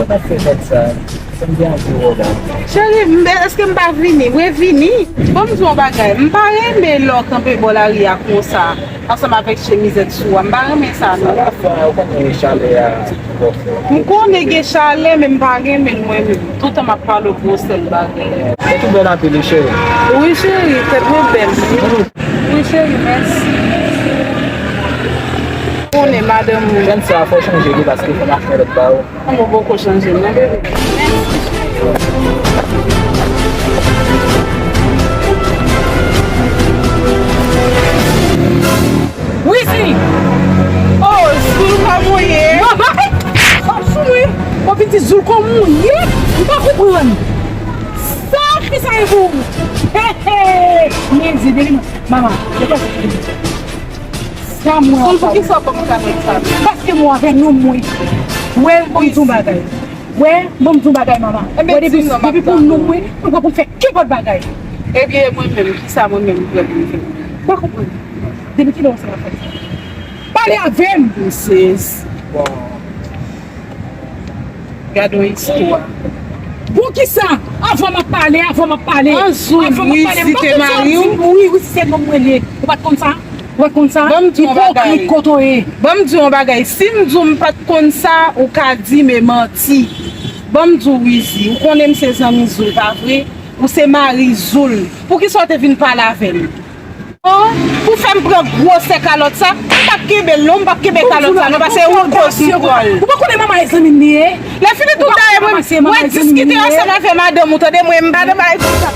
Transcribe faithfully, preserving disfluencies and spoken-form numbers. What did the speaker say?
Sa fè tèt sa. Sa m gen anvi wè w la. Cheri, m, èske m pa vini? Mwen vini. Ban m di w yon bagay. M pa renmen lè w kanpe bò lari a konsa, ansanm avèk chemizèt sou a. M pa renmen sa, non. Sa fè, ou konnen chalè a, ki bò fè. M konnen gen chalè, men m pa renmen l mwen menm. Toutan m ap pale w pou yon sèl bagay. Ou tou bèl anpil, wi, cheri. Wi, cheri, tèt mwen bèl. Wi, cheri, mèsi. Konnen madanm ou. Jèn sa, fò w chanje li, paske fò m achte yon lòt ba ou. Mwen poko chanje, non, bebe. Wizi! Oh, Zoul kòm ou ye? Non, pa fè. Oh, sou mwen. Mwen vin di Zoul kòm ou ye? M pa konprann. Sa, ki sa ye pou ou? He, he! Men, Zideli, mama, se pa sa. Sa mwen Zoul, poukisa w ban m kanèt sa? Paske mwen avè nonm mwen. Wè, ban m di yon bagay. Wè, ban m di yon bagay, mama. Wè, depi, depi pou nonm mwen, mwen pran pou m fè kenpòt bagay. Ebyen, mwen menm, kisa mwen menm m pran pou m fè? Pa konprann. Depi kilè w sa ap fè? Pale avè m! Misye, bon. Gade yon istwa. Pou kisa? Avan m ap pale, avan m ap pale. An Zoul, Wizi te mari w? Wi, wi, se nonm mwen li ye. Ou pa t konn sa? Ou pa t konn sa? Ban m di yon bagay. Ipokrit kote w ye. Ban m di yon bagay. Si m di w m pa t konn sa, ou ka di m e manti. Ban m di w, Wizi, ou konnen m se zanmi Zoul, pa vre? Ou se mari Zoul. Poukisa w te vin pale avè m? Oh, pou fè m pran gwosè kalòt sa, m p ap kenbe l non, m p ap kenbe kalòt sa non, paske ou koz m pran l. Ou pa konnen manman e zanmi m li ye? Lè fini tout dayè mwen, mwen diskite ansanm avè madanm ou, tande, mwen m pa nan bagay konsa.